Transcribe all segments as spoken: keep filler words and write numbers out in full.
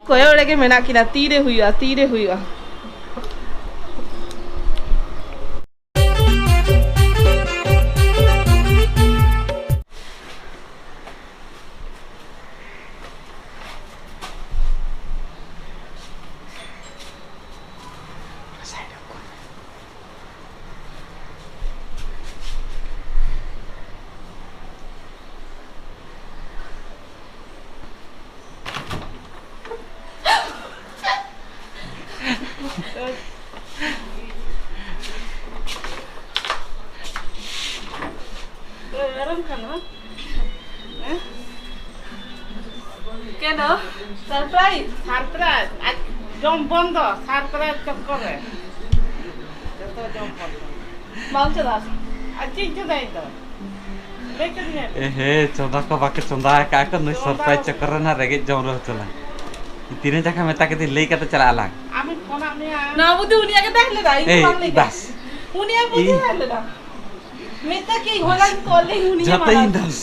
ᱠᱚᱭᱚᱜ ᱨᱮᱜᱮ ᱢᱮᱱᱟᱜ ᱠᱤᱱᱟ, ᱛᱤᱨᱮ ᱦᱩᱭᱩᱜᱼᱟ, ᱛᱤᱨᱮ ᱦᱩᱭᱩᱜᱼᱟ᱾ ᱠᱮᱱ? ᱥᱟᱨᱯᱨᱟᱭᱤᱡᱽ? ᱥᱟᱨᱯᱨᱟᱭᱤᱡᱽ? ᱟᱡ ᱡᱚᱢ ᱵᱚᱱᱫᱚ, ᱥᱟᱨᱯᱨᱟᱭᱤᱡᱽ ᱪᱚᱠᱠᱚᱨ ᱨᱮ᱾ ᱡᱚᱛᱚ ᱡᱚᱢ ᱵᱚᱱᱫᱚ᱾ ᱵᱟᱢ ᱪᱟᱞᱟᱜᱼᱟ? ᱟᱨ ᱪᱮᱫ ᱪᱚᱸᱫᱟᱭ ᱫᱚ? ᱞᱟᱹᱭ ᱠᱟᱹᱫᱤᱧᱟ ᱯᱮ᱾ ᱮ ᱦᱮ, ᱪᱚᱸᱫᱟ ᱠᱚ ᱵᱟᱠᱚ ᱪᱚᱸᱫᱟ ᱟᱠᱟᱫ ᱠᱚ, ᱱᱩᱭ ᱪᱚᱸᱫᱟ ᱥᱟᱨᱯᱨᱟᱭᱤᱡᱽ ᱪᱚᱠᱚᱨ ᱨᱮ ᱱᱟ ᱨᱮᱸᱜᱮᱡ ᱡᱚᱢ ᱨᱮ ᱦᱚᱪᱚ ᱞᱟᱝ᱾ ᱛᱤᱱᱟᱹᱜ ᱡᱟᱠᱷᱟ ᱢᱮᱛᱟ ᱠᱮᱫᱤᱧ, ᱞᱟᱹᱭ ᱠᱟᱛᱮ ᱪᱟᱞᱟᱜ ᱟᱞᱟᱝ᱾ ᱟᱢᱤᱧ ᱯᱷᱳᱱᱟᱜ ᱢᱮᱭᱟ᱾ ᱱᱚᱣᱟ ᱵᱩᱫᱷᱤ ᱩᱱᱤᱭᱟᱜ ᱜᱮ ᱛᱟᱦᱮᱸ ᱞᱮᱱᱟ, ᱤᱧ ᱫᱚ ᱮᱭ, ᱵᱟᱝ ᱞᱟᱹᱭ ᱠᱟᱫᱟ᱾ ᱵᱟᱥ᱾ ᱩᱱᱤᱭᱟᱜ ᱵᱩᱫᱷᱤ ᱤᱧ ᱛᱟᱦᱮᱸ ᱞᱮᱱᱟ᱾ ᱢᱮᱛᱟ ᱠᱤᱭᱟᱹᱧ ᱦᱚᱞᱟᱧ ᱠᱚᱞ ᱞᱮᱫ ᱩᱱᱤ ᱜᱮ ᱡᱷᱚᱛᱚ ᱢᱟᱲᱟᱝ᱾ ᱤᱧ ᱫᱳᱥ᱾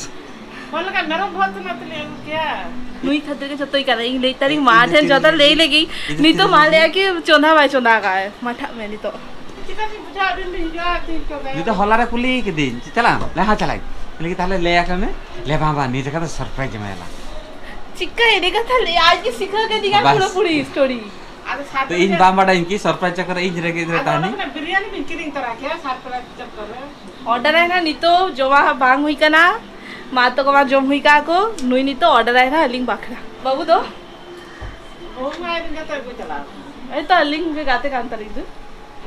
ᱦᱚᱞᱟ ᱠᱷᱟᱱ ᱢᱮᱨᱚᱢ ᱵᱷᱚᱨ ᱛᱮ ᱱᱚᱛᱮ ᱞᱮ ᱟᱹᱜᱩ ᱠᱮᱭᱟ᱾ ᱱᱩᱭ ᱠᱷᱟᱹᱛᱤᱨ ᱜᱮ ᱡᱷᱚᱛᱚᱭ ᱠᱟᱱᱟ᱾ ᱤᱧ ᱞᱟᱹᱭ ᱛᱟᱹᱨᱤᱧ ᱤᱧ ᱢᱟ ᱫᱚ ᱴᱷᱮᱱ ᱪᱮᱫ ᱡᱷᱚᱛᱚ ᱤᱧ ᱞᱟᱹᱭ ᱞᱟᱹᱭ? ᱞᱮᱜᱤᱧ᱾ ᱤᱧ ᱫᱚ ᱱᱤᱛᱚᱜ ᱪᱮᱫ ᱢᱟ ᱤᱧ ᱞᱟᱹᱭᱟ ᱞᱟᱹᱭᱟ? ᱠᱤ ᱪᱚᱸᱫᱟ ᱵᱟᱭ ᱪᱚᱸᱫᱟ ᱟᱠᱟᱫ᱾ ᱢᱟᱴᱷᱟᱜ ᱢᱮ ᱱᱤᱛᱚᱜ᱾ ᱪᱤᱠᱟᱹᱛᱤᱧ ᱵᱩᱡᱷᱟᱹᱣᱟ ᱟᱹᱵᱤᱱ ᱵᱤᱱ ᱦᱤᱡᱩᱜᱼᱟ ᱛᱤᱱ ᱪᱚᱸᱫᱟᱭᱟ? ᱱᱤᱛᱚᱜ ᱦᱚᱞᱟ ᱨᱮ ᱠᱩᱞᱤ ᱠᱤᱫᱤᱧ, ᱪᱟᱞᱟᱜ ᱟᱢ? ᱞᱟᱹᱭ ᱦᱮᱸ ᱪᱟᱞᱟᱜ ᱟᱹᱧ᱾ ᱞᱟᱹᱭ ᱠᱮᱫᱟ, ᱛᱟᱦᱞᱮ ᱞᱟᱹᱭ ᱟᱠᱚ ᱢᱮ᱾ ᱞᱟᱹᱭ ᱵᱟᱝ ᱵᱟᱝ, ᱱᱤᱭᱟᱹ ᱡᱟᱭᱜᱟ ᱫᱚ ᱥᱟᱨᱯᱨᱟᱭᱤᱡᱽ ᱮᱢᱟᱭᱟᱞᱟᱝ᱾ ᱪᱤᱠᱟᱹ ᱮᱱᱮ ᱠᱟᱛᱷᱟ ᱞᱟᱹᱭ, ᱟᱡ ᱜᱮ ᱥᱤᱠᱷᱟᱹᱣ ᱠᱮᱫᱤᱧᱟ ᱵᱟᱥ᱾ ᱯᱩᱨᱟᱹᱯᱩᱨᱤ ᱥᱴᱳᱨᱤ᱾ ᱟᱫᱚ ᱛᱚ ᱥᱟᱨᱯᱨᱟᱭᱤᱡᱽ ᱤᱧ ᱵᱟᱝ ᱵᱟᱰᱟᱭᱟᱹᱧ ᱠᱤ ᱥᱟᱨᱯᱨᱟᱭᱤᱡᱽ ᱪᱚᱠᱚᱨ ᱨᱮ ᱤᱧ ᱨᱮᱸᱜᱮᱡ ᱨᱮ ᱟᱫᱚ ᱚᱸᱰᱮ ᱛᱟᱦᱮᱱᱤᱧ᱾ ᱠᱷᱚᱱᱟᱜ ᱵᱤᱨᱭᱟᱱᱤ ᱵᱤᱱ ᱠᱤᱨᱤᱧ ᱛᱚᱨᱟ ᱠᱮᱭᱟ ᱥᱟᱨᱯᱨᱟᱭᱤᱡᱽ ᱪᱚᱠᱚᱨ ᱨᱮ᱾ ᱚᱰᱟᱨ ᱟᱭ ᱱᱟ ᱱᱤᱛᱚᱜ ᱡᱚᱢᱟᱜ ᱦᱚᱸ ᱵᱟᱝ ᱦᱩᱭ ᱠᱟᱱᱟ᱾ ᱢᱟ ᱛᱟᱠᱚ ᱢᱟ ᱡᱚᱢ ᱦᱩᱭ ᱠᱟᱜᱼᱟ ᱠᱚ, ᱱᱩᱭ ᱱᱤᱛᱚᱜ ᱚᱰᱟᱨ ᱟᱭ ᱱᱟ ᱟᱹᱞᱤᱧ ᱵᱟᱠᱷᱨᱟ᱾ ᱵᱟᱹᱵᱩ ᱫᱚ? ᱵᱟᱹᱵᱩ ᱢᱟ ᱟᱹᱞᱤᱧ ᱜᱟᱛᱮ ᱠᱚ ᱪᱟᱞᱟᱣ ᱠᱟᱱᱟ᱾ ᱮᱭ ᱛᱚ ᱟᱹᱞᱤᱧ ᱜᱮ ᱜᱟᱛᱮ ᱠᱟᱱ ᱛᱟᱹᱞᱤᱧ ᱫᱚ᱾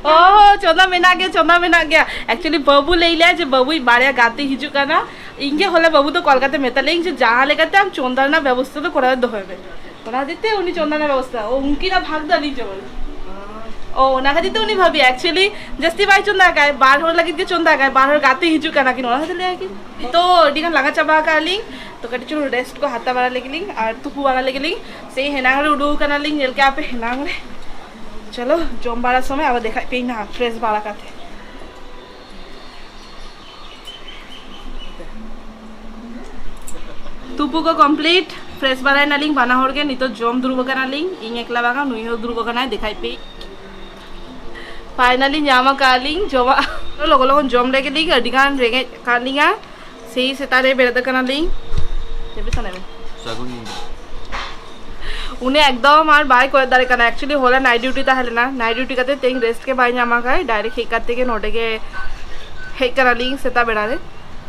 ᱚ, ᱪᱚᱸᱫᱟ ᱢᱮᱱᱟᱜ ᱜᱮᱭᱟ, ᱪᱚᱸᱫᱟ ᱢᱮᱱᱟᱜ ᱜᱮᱭᱟ᱾ Actually ᱵᱟᱹᱵᱩ ᱞᱟᱹᱭ ᱞᱮᱭᱟ ᱡᱮ ᱵᱟᱹᱵᱩ ᱤᱧ ᱵᱟᱨᱭᱟ ᱜᱟᱛᱮ ᱦᱤᱡᱩᱜ ᱠᱟᱱᱟ᱾ ᱤᱧ ᱜᱮ ᱦᱚᱞᱟ ᱵᱟᱹᱵᱩ ᱫᱚ ᱠᱚᱞ ᱠᱟᱛᱮ ᱢᱮᱛᱟ ᱞᱮᱭᱟᱹᱧ ᱡᱮ ᱡᱟᱦᱟᱸ ᱞᱮᱠᱟᱛᱮ ᱟᱢ ᱪᱚᱸᱫᱟ ᱨᱮᱱᱟᱜ ᱵᱮᱵᱚᱥᱛᱷᱟ ᱫᱚ ᱠᱚᱨᱟᱣ ᱫᱚᱦᱚᱭ ᱢᱮ᱾ ᱚᱱᱟ ᱦᱚᱛᱮᱡ ᱛᱮ ᱩᱱᱤ ᱪᱚᱸᱫᱟ ᱨᱮᱱᱟᱜ ᱵᱮᱵᱚᱥᱛᱷᱟ, ᱚ, ᱩᱱᱠᱤᱱᱟᱜ ᱵᱷᱟᱜᱽ ᱫᱚ ᱟᱹᱞᱤᱧ ᱡᱮᱢᱚᱱ᱾ ᱚ, ᱚᱱᱟ ᱠᱷᱟᱹᱛᱤᱨ ᱛᱮ ᱩᱱᱤ ᱵᱷᱟᱹᱵᱤ, actually ᱡᱟᱹᱥᱛᱤ ᱵᱟᱭ ᱪᱚᱸᱫᱟ ᱟᱠᱟᱫ, ᱵᱟᱨ ᱦᱚᱲ ᱞᱟᱹᱜᱤᱫ ᱜᱮ ᱪᱚᱸᱫᱟ ᱟᱠᱟᱫ, ᱵᱟᱨ ᱦᱚᱲ ᱜᱟᱛᱮ ᱦᱤᱡᱩᱜ ᱠᱟᱱᱟ ᱠᱤᱱ, ᱚᱱᱟ ᱠᱷᱟᱹᱛᱤᱨ ᱞᱟᱹᱭ ᱟᱠᱤᱱ᱾ ᱛᱚ ᱟᱹᱰᱤ ᱜᱟᱱ ᱞᱟᱸᱜᱟ ᱪᱟᱵᱟ ᱟᱠᱟᱫ ᱞᱤᱧ, ᱛᱚ ᱠᱟᱹᱴᱤᱡ ᱪᱩᱞᱩᱝ ᱨᱮᱥᱴ ᱠᱚ ᱦᱟᱛᱟᱣ ᱵᱟᱲᱟ ᱞᱮᱜᱮ ᱞᱤᱧ ᱟᱨ ᱛᱩᱯᱩ ᱵᱟᱲᱟ ᱞᱮᱜᱮ ᱞᱤᱧ᱾ ᱥᱮᱭ ᱦᱮᱱᱟᱝ ᱨᱮ ᱩᱰᱩᱠ ᱟᱠᱟᱱᱟ ᱞᱤᱧ, ᱧᱮᱞ ᱠᱮᱜᱼᱟ ᱯᱮ ᱦᱮᱱᱟᱝ ᱨᱮ᱾ ᱪᱚᱞᱚ ᱡᱚᱢ ᱵᱟᱲᱟ ᱥᱚᱢᱚᱭ ᱟᱵᱟᱨ ᱫᱮᱠᱷᱟᱜ ᱯᱮ ᱱᱟᱦᱟᱜ ᱯᱷᱨᱮᱥ ᱵᱟᱲᱟ ᱠᱟᱛᱮ᱾ ᱛᱩᱯᱩ ᱠᱚ complete᱾ ᱯᱷᱨᱮᱥ ᱵᱟᱲᱟᱭ ᱱᱟᱞᱤᱧ ᱵᱟᱱᱟ ᱦᱚᱲ ᱜᱮ᱾ ᱱᱤᱛᱚᱜ ᱡᱚᱢ ᱫᱩᱲᱩᱵ ᱟᱠᱟᱱᱟᱞᱤᱧ, ᱤᱧ ᱮᱠᱞᱟ ᱵᱟᱝᱟ, ᱱᱩᱭ ᱦᱚᱸ ᱫᱩᱲᱩᱵ ᱟᱠᱟᱱᱟᱭ, ᱫᱮᱠᱷᱟᱭ ᱯᱮ᱾ ᱯᱷᱟᱭᱱᱟᱞᱤ ᱧᱟᱢ ᱟᱠᱟᱫ ᱞᱤᱧ ᱡᱚᱢᱟᱜ᱾ ᱞᱚᱜᱚ ᱞᱚᱜᱚᱱ ᱡᱚᱢ ᱞᱮᱜᱮ ᱞᱤᱧ, ᱟᱹᱰᱤ ᱜᱟᱱ ᱨᱮᱸᱜᱮᱡ ᱟᱠᱟᱫ ᱞᱤᱧᱟ᱾ ᱥᱮᱭ ᱥᱮᱛᱟᱜ ᱨᱮ ᱵᱮᱨᱮᱫ ᱟᱠᱟᱱᱟᱞᱤᱧ᱾ ᱡᱟᱹᱯᱤᱫ ᱥᱟᱱᱟᱭᱮᱫ ᱢᱮ? ᱥᱟᱹᱜᱩᱱ ᱧᱤᱫᱟᱹ᱾ ᱩᱱᱤ ᱮᱠᱫᱚᱢ ᱟᱨ ᱵᱟᱭ ᱠᱚᱭᱚᱜ ᱫᱟᱲᱮ ᱠᱟᱱᱟ᱾ Actually ᱦᱚᱞᱟ night duty ᱛᱟᱦᱮᱸ ᱞᱮᱱᱟ, night duty ᱠᱟᱛᱮ ᱛᱮᱦᱮᱧ rest ᱜᱮ ᱵᱟᱭ ᱧᱟᱢ ᱟᱠᱟᱫ, direct ᱦᱮᱡ ᱠᱟᱛᱮ ᱜᱮ ᱱᱚᱰᱮ ᱜᱮ ᱦᱮᱡ ᱠᱟᱱᱟᱞᱤᱧ ᱥᱮᱛᱟᱜ ᱵᱮᱲᱟ ᱨᱮ᱾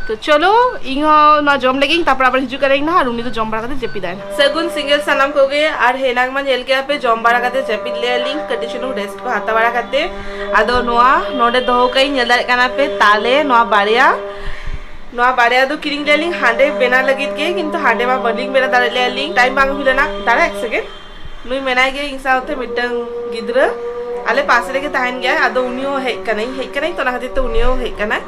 ᱛᱚ ᱪᱚᱞᱚ, ᱤᱧ ᱦᱚᱸ ᱱᱚᱣᱟ ᱡᱚᱢ ᱞᱮᱜᱤᱧ, ᱛᱟᱨᱯᱚᱨ ᱟᱵᱟᱨ ᱦᱤᱡᱩᱜ ᱠᱟᱱᱟᱧ ᱱᱟᱦᱟᱜ, ᱟᱨ ᱩᱱᱤ ᱫᱚ ᱡᱚᱢ ᱵᱟᱲᱟ ᱠᱟᱛᱮ ᱡᱟᱹᱯᱤᱫᱟᱭ᱾ ᱥᱟᱹᱜᱩᱱ ᱥᱤᱸᱜᱟᱹᱲ ᱥᱟᱱᱟᱢ ᱠᱚᱜᱮ᱾ ᱟᱨ ᱦᱮᱱᱟᱝ ᱢᱟ ᱧᱮᱞ ᱠᱮᱜᱼᱟ ᱯᱮ, ᱡᱚᱢ ᱵᱟᱲᱟ ᱠᱟᱛᱮ ᱡᱟᱹᱯᱤᱫ ᱞᱮᱜᱼᱟ ᱞᱤᱧ, ᱠᱟᱹᱴᱤᱡ ᱪᱩᱞᱩᱝ rest ᱠᱚ ᱦᱟᱛᱟᱣ ᱵᱟᱲᱟ ᱠᱟᱛᱮ᱾ ᱟᱫᱚ ᱱᱚᱣᱟ ᱱᱚᱰᱮ ᱫᱚᱦᱚ ᱠᱟᱜ ᱤᱧ, ᱧᱮᱞ ᱫᱟᱲᱮᱭᱟᱜ ᱠᱟᱱᱟ ᱯᱮ, ᱛᱟᱞᱮ ᱱᱚᱣᱟ ᱵᱟᱨᱭᱟ᱾ ᱱᱚᱣᱟ ᱵᱟᱨᱭᱟ ᱫᱚ ᱠᱤᱨᱤᱧ ᱞᱮᱜᱼᱟ ᱞᱤᱧ ᱦᱟᱸᱰᱮ ᱵᱮᱱᱟᱣ ᱞᱟᱹᱜᱤᱫ ᱜᱮ, ᱠᱤᱱᱛᱩ ᱦᱟᱸᱰᱮ ᱢᱟ ᱵᱟᱹᱞᱤᱧ ᱵᱮᱱᱟᱣ ᱫᱟᱲᱮ ᱞᱮᱜᱼᱟ ᱞᱤᱧ, time ᱵᱟᱝ ᱦᱩᱭ ᱞᱮᱱᱟ᱾ ᱫᱟᱲᱟ ᱮᱠ second᱾ ᱱᱩᱭ ᱢᱮᱱᱟᱭ ᱜᱮᱭᱟ ᱤᱧ ᱥᱟᱶᱛᱮ ᱢᱤᱫᱴᱟᱝ ᱜᱤᱫᱽᱨᱟᱹ, ᱟᱞᱮ ᱯᱟᱥᱮ ᱨᱮᱜᱮ ᱛᱟᱦᱮᱱ ᱜᱮᱭᱟᱭ᱾ ᱟᱫᱚ ᱩᱱᱤ ᱦᱚᱸ ᱦᱮᱡ ᱠᱟᱱᱟᱭ, ᱦᱮᱡ ᱠᱟᱱᱟᱭ ᱛᱚ, ᱚᱱᱟ ᱠᱷᱟᱹᱛᱤᱨ ᱛᱮ ᱩᱱᱤ ᱦᱚᱸ ᱦᱮᱡ ᱠᱟᱱᱟᱭ᱾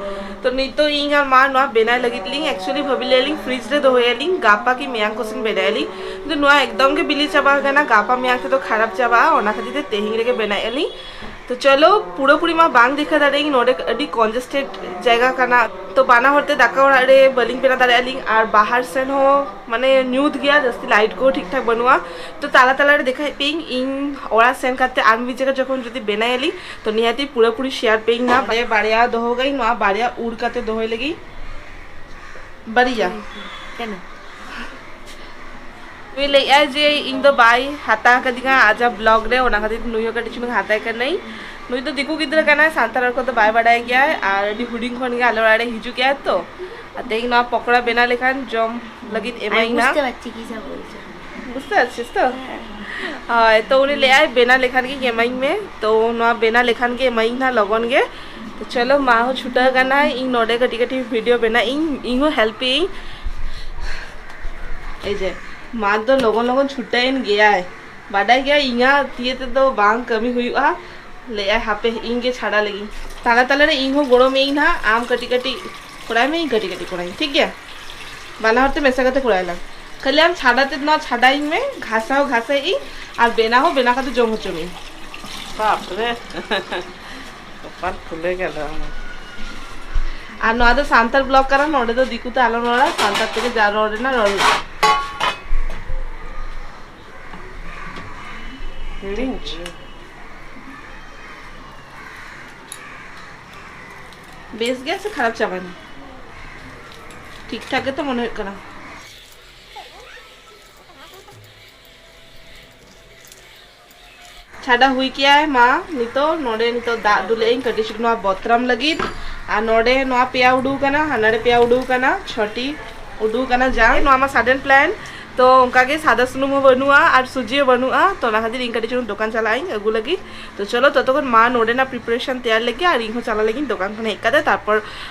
ᱛᱚ ᱱᱤᱛᱚᱜ ᱤᱧ ᱟᱨ ᱢᱟ ᱱᱚᱣᱟ ᱵᱮᱱᱟᱣ ᱞᱟᱹᱜᱤᱫ ᱞᱤᱧ, actually ᱵᱷᱟᱹᱵᱤ ᱞᱮᱜᱼᱟ ᱞᱤᱧ fridge ᱨᱮ ᱫᱚᱦᱚᱭᱟᱞᱤᱧ, ᱜᱟᱯᱟ ᱠᱤ ᱢᱮᱭᱟᱝ ᱠᱚ ᱥᱮᱱ ᱵᱮᱱᱟᱣᱟᱞᱤᱧ᱾ ᱠᱤᱱᱛᱩ ᱱᱚᱣᱟ ᱮᱠᱫᱚᱢ ᱜᱮ ᱵᱤᱞᱤ ᱪᱟᱵᱟ ᱟᱠᱟᱱᱟ, ᱜᱟᱯᱟ ᱢᱮᱭᱟᱝ ᱛᱮᱫᱚ ᱠᱷᱟᱨᱟᱯ ᱪᱟᱵᱟᱜᱼᱟ, ᱚᱱᱟ ᱠᱷᱟᱹᱛᱤᱨ ᱛᱮ ᱛᱮᱦᱮᱧ ᱨᱮᱜᱮ ᱵᱮᱱᱟᱣᱮᱫᱼᱟ ᱞᱤᱧ᱾ ᱛᱚ ᱪᱚᱞᱚ, ᱯᱩᱨᱟᱹᱯᱩᱨᱤ ᱢᱟ ᱵᱟᱝ ᱫᱮᱠᱷᱟ ᱫᱟᱲᱮᱭᱟᱜ ᱱᱚᱰᱮ ᱟᱹᱰᱤ congested ᱡᱟᱭᱜᱟ ᱠᱟᱱᱟ᱾ ᱛᱚ ᱵᱟᱱᱟ ᱦᱚᱲ ᱛᱮ ᱫᱟᱠᱟ ᱚᱲᱟᱜ ᱨᱮ ᱵᱟᱹᱞᱤᱧ ᱵᱮᱱᱟᱣ ᱫᱟᱲᱮᱭᱟᱜᱼᱟ ᱞᱤᱧ, ᱟᱨ ᱵᱟᱦᱟᱨ ᱥᱮᱱ ᱦᱚᱸ ᱢᱟᱱᱮ ᱧᱩᱛ ᱜᱮᱭᱟ, ᱡᱟᱹᱥᱛᱤ light ᱠᱚ ᱴᱷᱤᱠ ᱴᱷᱟᱠ ᱵᱟᱹᱱᱩᱜᱼᱟ᱾ ᱛᱚ ᱛᱟᱞᱟ ᱛᱟᱞᱟ ᱨᱮ ᱫᱮᱠᱷᱟᱭᱮᱫ ᱯᱮᱭᱟᱹᱧ ᱤᱧ ᱚᱲᱟᱜ ᱥᱮᱱ ᱠᱟᱛᱮ ᱟᱨ ᱢᱤᱫ ᱡᱟᱭᱜᱟ ᱡᱚᱠᱷᱚᱱ ᱡᱩᱫᱤ ᱵᱮᱱᱟᱣᱟᱞᱤᱧ, ᱛᱚ ᱱᱤᱦᱟᱹᱛᱤ ᱯᱩᱨᱟᱹᱯᱩᱨᱤ share ᱯᱮᱭᱟᱹᱧ ᱱᱟ᱾ ᱵᱟᱨᱭᱟ ᱵᱟᱨᱭᱟ ᱫᱚᱦᱚ ᱠᱟᱜ ᱤᱧ, ᱱᱚᱣᱟ ᱵᱟᱨᱭᱟ ᱩᱨ ᱠᱟᱛᱮ ᱫᱚᱦᱚᱭ ᱞᱟᱹᱜᱤᱫ᱾ ᱵᱟᱨᱭᱟ᱾ ᱠᱮᱱ? ᱱᱩᱭ ᱞᱟᱹᱭᱮᱜᱼᱟᱭ ᱡᱮ ᱤᱧ ᱫᱚ ᱵᱟᱭ ᱦᱟᱛᱟᱣ ᱠᱟᱫᱤᱧᱟ ᱟᱡᱟᱜ vlog ᱨᱮ, ᱚᱱᱟ ᱠᱷᱟᱹᱛᱤᱨ ᱱᱩᱭ ᱦᱚᱸ ᱠᱟᱹᱴᱤᱡ ᱪᱩᱞᱩᱝ ᱦᱟᱛᱟᱣ ᱠᱟᱱᱟᱭ᱾ ᱱᱩᱭ ᱫᱚ ᱫᱤᱠᱩ ᱜᱤᱫᱽᱨᱟᱹ ᱠᱟᱱᱟᱭ, ᱥᱟᱱᱛᱟᱲ ᱨᱚᱲ ᱠᱚᱫᱚ ᱵᱟᱭ ᱵᱟᱰᱟᱭ ᱜᱮᱭᱟᱭ, ᱟᱨ ᱟᱹᱰᱤ ᱦᱩᱰᱤᱧ ᱠᱷᱚᱱ ᱜᱮ ᱟᱞᱮ ᱚᱲᱟᱜ ᱨᱮ ᱦᱤᱡᱩᱜ ᱜᱮᱭᱟᱭ ᱛᱚ᱾ ᱟᱨ ᱛᱮᱦᱮᱧ ᱱᱚᱣᱟ ᱯᱚᱠᱚᱲᱟ ᱵᱮᱱᱟᱣ ᱞᱮᱠᱷᱟᱱ ᱡᱚᱢ ᱞᱟᱹᱜᱤᱫ ᱮᱢᱟᱭᱤᱧ ᱱᱟ᱾ বুঝতে পারছি কি যা বলছো। বুঝতে পারছিস তো? ᱦᱮᱸ᱾ ᱦᱳᱭ, ᱛᱚ ᱩᱱᱤ ᱞᱟᱹᱭᱟᱭ ᱵᱮᱱᱟᱣ ᱞᱮᱠᱷᱟᱱ ᱜᱮ ᱮᱢᱟᱹᱧ ᱢᱮ᱾ ᱛᱚ ᱱᱚᱣᱟ ᱵᱮᱱᱟᱣ ᱞᱮᱠᱷᱟᱱ ᱜᱮ ᱮᱢᱟᱹᱧ ᱱᱟ ᱞᱚᱜᱚᱱ ᱜᱮ᱾ ᱛᱚ ᱪᱚᱞᱚ, ᱢᱟ ᱦᱚᱸ ᱪᱷᱩᱴᱟᱹᱣ ᱠᱟᱱᱟᱭ, ᱤᱧ ᱱᱚᱰᱮ ᱠᱟᱹᱴᱤᱡ ᱠᱟᱹᱴᱤᱡ video ᱵᱮᱱᱟᱣ ᱤᱧ, ᱤᱧ ᱦᱚᱸ help ᱤᱧ᱾ ᱮᱭ ᱡᱮ, ᱢᱟ ᱫᱚ ᱞᱚᱜᱚᱱ ᱞᱚᱜᱚᱱ ᱪᱷᱩᱴᱟᱹᱣᱮᱱ ᱜᱮᱭᱟᱭ, ᱵᱟᱰᱟᱭ ᱜᱮᱭᱟᱭ ᱤᱧᱟᱹᱜ ᱛᱤᱭᱮ ᱛᱮᱫᱚ ᱵᱟᱝ ᱠᱟᱹᱢᱤ ᱦᱩᱭᱩᱜᱼᱟ᱾ ᱞᱟᱹᱭᱟᱭ ᱦᱟᱯᱮ ᱤᱧ ᱜᱮ ᱪᱷᱟᱰᱟ ᱞᱮᱜᱤᱧ᱾ ᱛᱟᱞᱟ ᱛᱟᱞᱟ ᱨᱮ ᱤᱧ ᱦᱚᱸ ᱜᱚᱲᱚ ᱢᱤᱭᱟᱹᱧ ᱱᱟᱦᱟᱜ, ᱟᱢ ᱠᱟᱹᱴᱤᱡ ᱠᱟᱹᱴᱤᱡ ᱠᱚᱨᱟᱭ ᱢᱮ, ᱤᱧ ᱠᱟᱹᱴᱤᱡ ᱠᱟᱹᱴᱤᱡ ᱠᱚᱨᱟᱭ ᱤᱧ, ᱴᱷᱤᱠ ᱜᱮᱭᱟ? ᱵᱟᱱᱟ ᱦᱚᱲ ᱛᱮ ᱢᱮᱥᱟ ᱠᱟᱛᱮ ᱠᱚᱨᱟᱭ ᱞᱟᱝ᱾ ᱠᱷᱟᱹᱞᱤ ᱟᱢ ᱪᱷᱟᱰᱟ ᱛᱮᱫ ᱱᱚᱣᱟ ᱪᱷᱟᱰᱟᱭᱤᱧ ᱢᱮ, ᱜᱷᱟᱥᱟᱣ ᱜᱷᱟᱥᱟᱭ ᱤᱧ, ᱟᱨ ᱵᱮᱱᱟᱣ ᱦᱚᱸ ᱵᱮᱱᱟᱣ ᱠᱟᱛᱮ ᱡᱚᱢ ᱦᱚᱪᱚ ᱢᱤᱭᱟᱹᱧ᱾ ᱵᱟᱯ ᱨᱮ᱾ ᱠᱚᱯᱟᱞ ᱯᱷᱩᱞᱟᱹ ᱜᱮᱞᱚ᱾ ᱟᱨ ᱱᱚᱣᱟ ᱫᱚ ᱥᱟᱱᱛᱟᱲ vlog ᱠᱟᱱᱟ, ᱱᱚᱰᱮ ᱫᱚ ᱫᱤᱠᱩ ᱛᱮ ᱟᱞᱚᱢ ᱨᱚᱲᱟ, ᱥᱟᱱᱛᱟᱲ ᱛᱮᱜᱮ ᱡᱟ ᱨᱚᱲ ᱨᱮᱱᱟᱜ ᱨᱚᱲ ᱢᱮ᱾ ᱦᱤᱲᱤᱧ᱾ ᱵᱮᱥ ᱜᱮᱭᱟ ᱥᱮ ᱠᱷᱟᱨᱟᱯ ᱪᱟᱵᱟᱭᱮᱱᱟ? ᱴᱷᱤᱠ ᱴᱷᱟᱠ ᱜᱮᱛᱚ ᱢᱚᱱᱮ ᱦᱩᱭᱩᱜ ᱠᱟᱱᱟ᱾ ᱪᱷᱟᱰᱟ ᱦᱩᱭ ᱠᱮᱜᱼᱟᱭ ᱢᱟ᱾ ᱱᱤᱛᱚᱜ ᱱᱚᱰᱮ ᱱᱤᱛᱚᱜ ᱫᱟᱜ ᱫᱩᱞᱮᱜ ᱟᱹᱧ ᱠᱟᱹᱴᱤᱡ ᱪᱩᱞᱩᱝ ᱱᱚᱣᱟ ᱵᱚᱛᱨᱟᱢ ᱞᱟᱹᱜᱤᱫ᱾ ᱟᱨ ᱱᱚᱰᱮ ᱱᱚᱣᱟ ᱯᱮᱭᱟ ᱩᱰᱩᱠ ᱟᱠᱟᱱᱟ, ᱦᱟᱱᱟᱲᱮ ᱯᱮᱭᱟ ᱩᱰᱩᱠ ᱟᱠᱟᱱᱟ, ᱪᱷᱚᱴᱤ ᱩᱰᱩᱠ ᱟᱠᱟᱱᱟ ᱡᱟ᱾ ᱱᱚᱣᱟ ᱢᱟ sudden plan, ᱛᱚ ᱚᱱᱠᱟ ᱜᱮ ᱥᱟᱫᱟ ᱥᱩᱱᱩᱢ ᱦᱚᱸ ᱵᱟᱹᱱᱩᱜᱼᱟ ᱟᱨ ᱥᱩᱡᱤ ᱦᱚᱸ ᱵᱟᱹᱱᱩᱜᱼᱟ, ᱛᱚ ᱚᱱᱟ ᱠᱷᱟᱹᱛᱤᱨ ᱤᱧ ᱠᱟᱹᱴᱤᱡ ᱪᱩᱞᱩᱝ ᱫᱚᱠᱟᱱ ᱪᱟᱞᱟᱜ ᱟᱹᱧ ᱟᱹᱜᱩ ᱞᱟᱹᱜᱤᱫ᱾ ᱛᱚ ᱪᱚᱞᱚ ᱛᱚᱛᱚᱠᱷᱚᱱ ᱢᱟ ᱱᱚᱰᱮᱱᱟᱜ preparation ᱛᱮᱭᱟᱨ ᱞᱮᱜᱮ ᱟᱨ ᱤᱧ ᱦᱚᱸ ᱪᱟᱞᱟᱜ ᱞᱟᱹᱜᱤᱫ ᱫᱚᱠᱟᱱ ᱠᱷᱚᱱ ᱦᱮᱡ ᱠᱟᱛᱮ, ᱛᱟᱨᱯᱚᱨ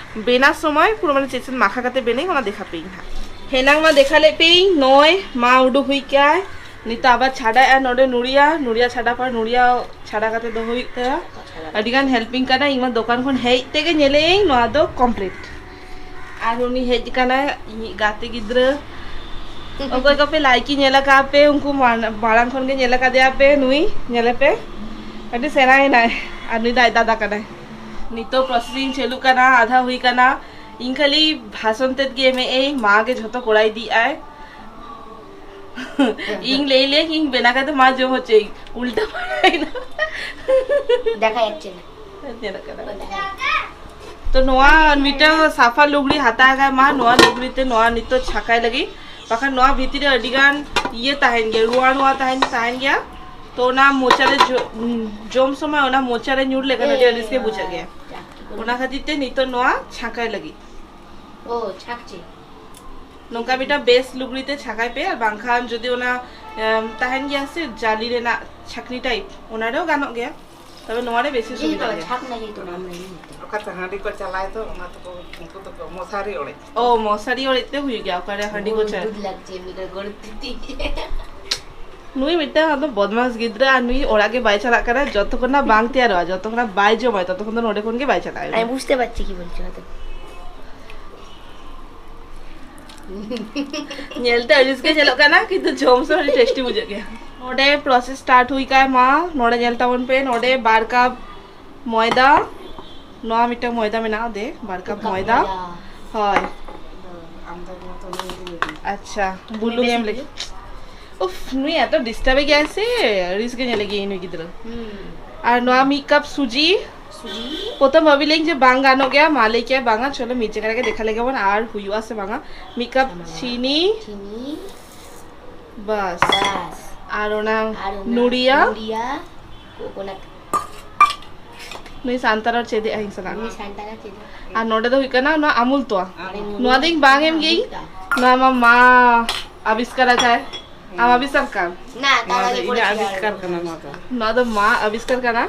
ᱵᱮᱱᱟᱣ ᱥᱚᱢᱚᱭ ᱯᱩᱨᱟᱹ ᱢᱟᱱᱮ ᱪᱮᱫ ᱪᱮᱫ ᱢᱟᱠᱷᱟ ᱠᱟᱛᱮ ᱵᱮᱱᱟᱣ ᱤᱧ ᱚᱱᱟ ᱫᱮᱠᱷᱟᱯᱮ ᱤᱧ ᱦᱟᱸᱜ᱾ ᱦᱮᱱᱟᱝ ᱢᱟ ᱫᱮᱠᱷᱟ ᱞᱮᱫ ᱯᱮ ᱤᱧ ᱱᱚᱭ ᱢᱟ ᱩᱰᱩᱠ ᱦᱩᱭ ᱠᱟᱭ, ᱱᱤᱛᱚᱜ ᱟᱵᱟᱨ ᱪᱷᱟᱰᱟᱭᱟ ᱱᱚᱰᱮ ᱱᱩᱲᱤᱭᱟ, ᱱᱩᱲᱤᱭᱟ ᱪᱷᱟᱰᱟ ᱯᱚᱨ ᱱᱩᱲᱤᱭᱟ ᱪᱷᱟᱰᱟ ᱠᱟᱛᱮ ᱫᱚᱦᱚ ᱦᱩᱭᱩᱜ ᱛᱟᱭᱟ᱾ ᱟᱹᱰᱤ ᱜᱟᱱ helping ᱠᱟᱱᱟ, ᱤᱧ ᱢᱟ ᱫᱚᱠᱟᱱ ᱠᱷᱚᱱ ᱦᱮᱡ ᱛᱮᱜᱮ ᱧᱮᱞᱮᱜ ᱟᱹᱧ ᱱᱚᱣᱟ ᱫᱚ complete᱾ ᱟᱨ ᱩᱱᱤ ᱦᱮᱡ ᱠᱟᱱᱟᱭ, ᱤᱧᱤᱡ ᱜᱟᱛᱮ ᱜᱤᱫᱽᱨᱟᱹ᱾ ᱚᱠᱚᱭ ᱠᱚᱯᱮ ᱞᱟᱭᱠᱤ ᱧᱮᱞ ᱟᱠᱟᱫ ᱯᱮ, ᱩᱱᱠᱩ ᱢᱟᱲ-, ᱢᱟᱲᱟᱝ ᱠᱷᱚᱱ ᱜᱮ ᱧᱮᱞ ᱟᱠᱟᱫᱮᱭᱟ ᱯᱮ, ᱱᱩᱭ ᱧᱮᱞᱮ ᱯᱮ, ᱟᱹᱰᱤ ᱥᱮᱬᱟᱭᱮᱱᱟᱭ᱾ ᱟᱨ ᱱᱩᱭ ᱫᱚ ᱟᱡ ᱫᱟᱫᱟ ᱠᱟᱱᱟᱭ᱾ ᱱᱤᱛᱚᱜ processing ᱪᱟᱹᱞᱩᱜ ᱠᱟᱱᱟ, ᱟᱫᱷᱟ ᱦᱩᱭ ᱠᱟᱱᱟ᱾ ᱤᱧ ᱠᱷᱟᱹᱞᱤ ᱵᱷᱟᱥᱚᱱ ᱛᱮᱫ ᱜᱮ ᱮᱢᱮᱜ ᱟᱹᱧ, ᱢᱟ ᱜᱮ ᱡᱷᱚᱛᱚ ᱠᱚᱨᱟᱣ ᱤᱫᱤᱭᱮᱜᱼᱟᱭ᱾ ᱤᱧ ᱞᱟᱹᱭ ᱞᱟᱹᱭ ᱤᱧ ᱵᱮᱱᱟᱣ ᱠᱟᱛᱮ ᱢᱟ ᱡᱚᱢ ᱦᱚᱪᱚᱭ, ᱩᱞᱴᱟ ᱯᱟᱞᱴᱟᱭᱮᱱᱟ᱾ ᱫᱮᱠᱷᱟ ᱡᱟᱪᱪᱷᱮ ᱱᱟ᱾ ᱧᱮᱞᱚᱜ ᱠᱟᱱᱟ᱾ ᱛᱚ ᱱᱚᱣᱟ ᱢᱤᱫᱴᱟᱝ ᱥᱟᱯᱷᱟ ᱞᱩᱜᱽᱲᱤ ᱦᱟᱛᱟᱣ ᱠᱟᱜ ᱢᱟ, ᱱᱚᱣᱟ ᱞᱩᱜᱽᱲᱤ ᱛᱮ ᱱᱚᱣᱟ ᱱᱤᱛᱚᱜ ᱪᱷᱟᱸᱠᱟᱭ ᱞᱟᱹᱜᱤᱫ, ᱵᱟᱠᱷᱟᱱ ᱱᱚᱣᱟ ᱵᱷᱤᱛᱤᱨ ᱨᱮ ᱟᱹᱰᱤ ᱜᱟᱱ ᱤᱭᱟᱹ ᱛᱟᱦᱮᱱ ᱜᱮᱭᱟ, ᱨᱩᱣᱟ ᱨᱩᱣᱟ ᱛᱟᱦᱮᱱ, ᱛᱟᱦᱮᱱ ᱜᱮᱭᱟ᱾ ᱛᱚ ᱚᱱᱟ ᱢᱚᱪᱟ ᱨᱮ ᱡᱚ-, ᱡᱚᱢ ᱥᱚᱢᱚᱭ ᱚᱱᱟ ᱢᱚᱪᱟ ᱨᱮ ᱧᱩᱨ ᱞᱮᱠᱷᱟᱱ ᱟᱹᱰᱤ ᱟᱹᱲᱤᱥ ᱜᱮ ᱵᱩᱡᱷᱟᱹᱜ ᱜᱮᱭᱟ᱾ ᱚᱱᱟ ᱠᱷᱟᱹᱛᱤᱨ ᱛᱮ ᱱᱤᱛᱚᱜ ᱱᱚᱣᱟ ᱪᱷᱟᱸᱠᱟᱭ ᱞᱟᱹᱜᱤᱫ᱾ ᱳ, ᱪᱷᱟᱸᱠᱪᱮ᱾ ᱱᱚᱝᱠᱟ ᱢᱤᱫᱴᱟᱝ ᱵᱮᱥ ᱞᱩᱜᱽᱲᱤ ᱛᱮ ᱪᱷᱟᱸᱠᱟᱭ ᱯᱮ, ᱟᱨ ᱵᱟᱝᱠᱷᱟᱱ ᱡᱩᱫᱤ ᱚᱱᱟ, ᱮᱢ, ᱛᱟᱦᱮᱱ ᱜᱮᱭᱟ ᱥᱮ ᱡᱟᱹᱞᱤ ᱨᱮᱱᱟᱜ ᱪᱷᱟᱹᱠᱱᱤ type, ᱚᱱᱟ ᱨᱮᱦᱚᱸ ᱜᱟᱱᱚᱜ ᱜᱮᱭᱟ, ᱛᱚᱵᱮ ᱱᱚᱣᱟ ᱨᱮ ᱵᱮᱥᱤ ᱡᱮ ᱥᱩᱵᱤᱫᱷᱟ ᱵᱟᱵᱟ, ᱜᱮᱭᱟ᱾ ᱪᱷᱟᱸᱠ ᱞᱟᱹᱜᱤᱫ ᱫᱚ ᱵᱟᱝ ᱞᱟᱹᱜᱤᱫ᱾ ᱚᱠᱟᱛᱮ ᱦᱟᱺᱰᱤ ᱠᱚ ᱪᱟᱞᱟᱭ ᱫᱚ, ᱚᱱᱟ ᱛᱮᱠᱚ, ᱩᱱᱠᱩ ᱫᱚᱠᱚ ᱢᱚᱥᱟᱨᱤ ᱚᱲᱮᱡ᱾ ᱳ, ᱢᱚᱥᱟᱨᱤ ᱚᱲᱮᱡ ᱛᱮ ᱦᱩᱭᱩᱜ ᱜᱮᱭᱟ, ᱚᱠᱟᱨᱮ ᱦᱟᱺᱰᱤ ᱠᱚ ᱜᱚᱲ ᱪᱟ-, ᱫᱩᱫ ᱞᱟᱜᱪᱮ, ᱢᱤᱫ ᱜᱚᱲ ᱛᱤᱛᱤ᱾ ᱱᱩᱭ ᱢᱤᱫᱴᱟᱝ ᱟᱫᱚ ᱵᱚᱫᱢᱟᱥ ᱜᱤᱫᱽᱨᱟᱹ, ᱟᱨ ᱱᱩᱭ ᱚᱲᱟᱜ ᱜᱮ ᱵᱟᱭ ᱪᱟᱞᱟᱜ ᱠᱟᱱᱟ, ᱡᱚᱛᱚ ᱠᱷᱚᱱᱟᱜ ᱵᱟᱝ ᱛᱮᱭᱟᱨᱚᱜᱼᱟ, ᱡᱚᱛᱚ ᱠᱷᱚᱱᱟᱜ ᱵᱟᱭ ᱡᱚᱢᱟ, ᱛᱚᱛᱚ ᱠᱷᱚᱱ ᱫᱚ ᱱᱚᱰᱮ ᱠᱷᱚᱱ ᱜᱮ ᱵᱟᱭ ᱪᱟᱞᱟᱜᱼᱟ᱾ আমি বুঝতে পারছি কি বলছো হয়তো। ᱧᱮᱞᱛᱮ ᱟᱹᱲᱤᱥ ᱜᱮ ᱧᱮᱞᱚᱜ ᱠᱟᱱᱟ, ᱠᱤᱱᱛᱩ ᱡᱚᱢ ᱥᱚᱢᱚᱭ ᱟᱹᱰᱤ tasty ᱵᱩᱡᱷᱟᱹᱜ ᱜᱮᱭᱟ᱾ ᱱᱚᱰᱮ process start ᱦᱩᱭ ᱠᱟᱭ ᱢᱟ, ᱱᱚᱰᱮ ᱧᱮᱞ ᱛᱟᱵᱚᱱ ᱯᱮ, ᱱᱚᱰᱮ ᱵᱟᱨ cup ᱢᱚᱭᱫᱟ, ᱱᱚᱣᱟ ᱢᱤᱫᱴᱟᱝ ᱢᱚᱭᱫᱟ ᱢᱮᱱᱟᱜᱼᱟ, ᱫᱮ, ᱵᱟᱨ cup ᱢᱚᱭᱫᱟ᱾ ᱦᱳᱭ᱾ ᱟᱪᱪᱷᱟ, ᱵᱩᱞᱩᱝ ᱮᱢ ᱞᱟᱹᱜᱤᱫ᱾ ᱩᱯᱷ, ᱱᱩᱭ ᱮᱛᱚ ᱰᱤᱥᱴᱟᱨᱵ ᱮ ᱜᱮᱭᱟᱭ ᱥᱮ, ᱟᱹᱲᱤᱥ ᱜᱮ ᱧᱮᱞᱮ ᱜᱮᱭᱟᱹᱧ ᱱᱩᱭ ᱜᱤᱫᱽᱨᱟᱹ᱾ ᱦᱩᱸ᱾ ᱟᱨ ᱱᱚᱣᱟ ᱢᱤᱫ ᱠᱟᱯ ᱥᱩᱡᱤ᱾ ᱥᱩᱡᱤ᱾ ᱯᱨᱚᱛᱷᱚᱢ ᱵᱷᱟᱵᱤ ᱞᱮᱧ ᱡᱮ ᱵᱟᱝ ᱜᱟᱱᱚᱜ ᱜᱮᱭᱟ, ᱢᱟ ᱞᱟᱹᱭ ᱠᱮᱭᱟ ᱵᱟᱝᱟ, ᱪᱚᱞᱚ ᱢᱤᱫ ᱡᱟᱭᱜᱟ ᱨᱮᱜᱮ ᱫᱮᱠᱷᱟ ᱞᱮᱜᱮ ᱵᱚᱱ ᱟᱨ ᱦᱩᱭᱩᱜᱼᱟ ᱥᱮ ᱵᱟᱝᱟ᱾ ᱢᱤᱫ ᱠᱟᱯ ᱪᱤᱱᱤ᱾ ᱪᱤᱱᱤ᱾ ᱵᱟᱥ᱾ ᱵᱟᱥ᱾ ᱟᱨ ᱚᱱᱟ ᱟᱨ ᱚᱱᱟ ᱱᱩᱲᱤᱭᱟ᱾ ᱱᱩᱲᱤᱭᱟ, ᱠᱳᱠᱳᱱᱟᱴ᱾ ᱱᱩᱭ ᱥᱟᱱᱛᱟᱲ ᱨᱚᱲ ᱪᱮᱫ ᱮᱫ ᱟᱭ ᱤᱧ ᱥᱟᱞᱟᱜ᱾ ᱱᱩᱭ ᱥᱟᱱᱛᱟᱲ ᱨᱚᱲ ᱪᱮᱫ ᱮᱫ ᱟᱭ᱾ ᱟᱨ ᱱᱚᱰᱮ ᱫᱚ ᱦᱩᱭᱩᱜ ᱠᱟᱱᱟ ᱱᱚᱣᱟ ᱟᱢᱩᱞ ᱛᱚᱣᱟ᱾ ᱟᱨ ᱱᱚᱣᱟ ᱫᱚ ᱤᱧ ᱵᱟᱝ ᱮᱢ ᱜᱮ ᱤᱧ᱾ ᱟᱢᱩᱞ ᱛᱚᱣᱟ᱾ ᱱᱚᱣᱟ ᱢᱟ ᱢᱟ ᱟᱵᱤᱥᱠᱟᱨ ᱟᱠᱟᱫ᱾ ᱟᱢ ᱟᱵᱤᱥᱠᱟᱨ ᱠᱟᱱ᱾ ᱱᱟ, ᱱᱚᱣᱟ ᱫᱚ ᱛᱟᱲᱟᱜᱮ ᱤᱧᱟᱹᱜ ᱯᱚᱲᱮ ᱟᱵᱤᱥᱠᱟᱨ ᱠᱟᱱᱟ ᱱᱚᱣᱟ ᱫᱚ᱾ ᱱᱚᱣᱟ ᱫᱚ ᱢᱟ ᱟᱵᱤᱥᱠᱟᱨ ᱠᱟᱱᱟ᱾